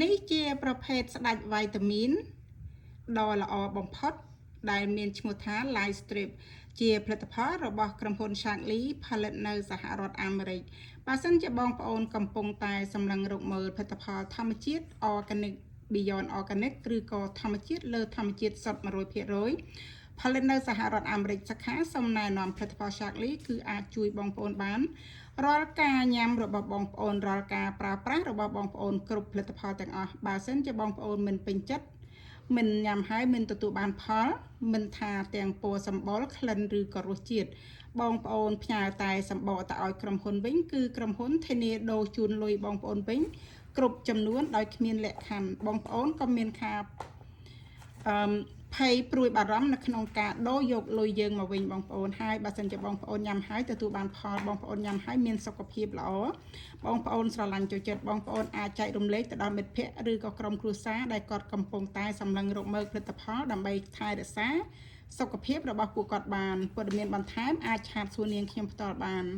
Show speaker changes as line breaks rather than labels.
នេះជាប្រភេទស្ដាច់វីតាមីនដ៏ល្អបំផុត ដែលមានឈ្មោះថា Light Strip ជាផលិតផលរបស់ក្រុមហ៊ុន Shaklee ផលិតនៅសហរដ្ឋអាមេរិកបើសិនជាបងប្អូនកំពុងតែសម្លឹងរកមើលផលិតផលធម្មជាតិ Organic Beyond Organic ឬក៏ធម្មជាតិលើធម្មជាតិសុទ្ធ100%ផលិតនៅសហរដ្ឋអាមេរិកសិក្ខាសូមណែនាំផលិតផល Shaklee គឺអាចជួយបងប្អូនបានរាល់ការញ៉ាំរបស់បងប្អូនរាល់ការប្រើប្រាស់របស់បងប្អូនគ្រប់ផលិតផលទាំងអស់បើសិនជាបងប្អូនមិនពេញចិត្តមិនញ៉ាំហើយមិនទទួលបានផលមិនថាទាំងពណ៌សម្បុរក្លិនឬក៏រសជាតិបងប្អូនផ្ញើតែសម្បកទៅឲ្យក្រុមហ៊ុនវិញគឺក្រុមហ៊ុនធានាដូរជូនលុយបងប្អូនវិញគ្រប់ចំនួនដោយគ្មានលក្ខខណ្ឌបងប្អូនក៏មានការអឺភ័យព្រួយបារម្ភនៅក្នុងការដូរយកលុយយើងមកវិញបងប្អូនហើយបើសិនជាបងប្អូនញ៉ាំហើយទទួលបានផលបងប្អូនញ៉ាំហើយមានសុខភាពល្អបងប្អូនស្រឡាញ់ចូលចិត្តបងប្អូនអាចចែករំលែកទៅដល់មិត្តភ័ក្តិឬក៏ក្រុមគ្រួសារដែលគាត់កំពុងតែសម្លឹងរកមើលផលិតផលដើម្បីថែរក្សាសុខភាពរបស់ពួកគាត់បានព័ត៌មានបន្ថែមអាច chat សួរនាងខ្ញុំផ្ទាល់បាន។